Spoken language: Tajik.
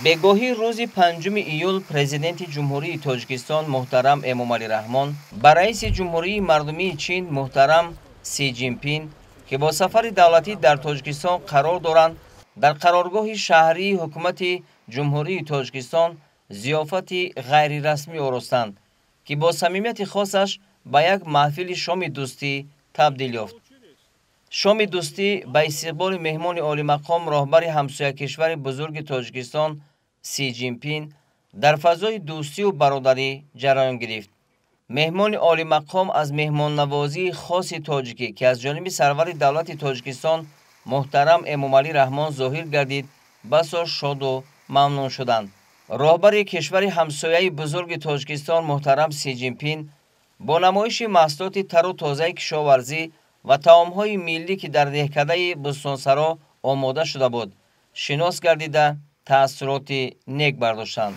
Бегоҳии рӯзи 5 июл Президенти Ҷумҳурии Тоҷикистон муҳтарам Эмомалӣ Раҳмон ба раиси Ҷумҳурии Мардумии Чин муҳтарам Си Ҷинпин, ки бо сафари давлатӣ дар Тоҷикистон қарор доранд, дар қароргоҳи шаҳрии Ҳукумати Ҷумҳурии Тоҷикистон зиёфати ғайрирасмӣ оростанд, ки бо самимияти хосаш ба як маҳфили шоми дӯстӣ табдил ёфт. Шоми дӯстӣ ба истиқболи меҳмони олимақом, роҳбари ҳамсоякишвари бузурги Тоҷикистон Си Ҷинпин дар фазои дӯстию бародарӣ ҷараён гирифт. Меҳмони олимақом аз меҳмоннавозии хоси тоҷикӣ, ки аз ҷониби сарвари давлати Тоҷикистон муҳтарам Эмомалӣ Раҳмон зоҳир гардид, басо шоду мамнун шуданд. Роҳбари кишвари ҳамсояи бузурги Тоҷикистон муҳтарам Си Ҷинпин бо намоиши маҳсулоти тару тозаи кишоварзӣ ва таомҳои миллӣ, ки дар деҳкадаи Бӯстонсаро омода шуда буд, шинос гардида, таассуроти нек бардоштанд.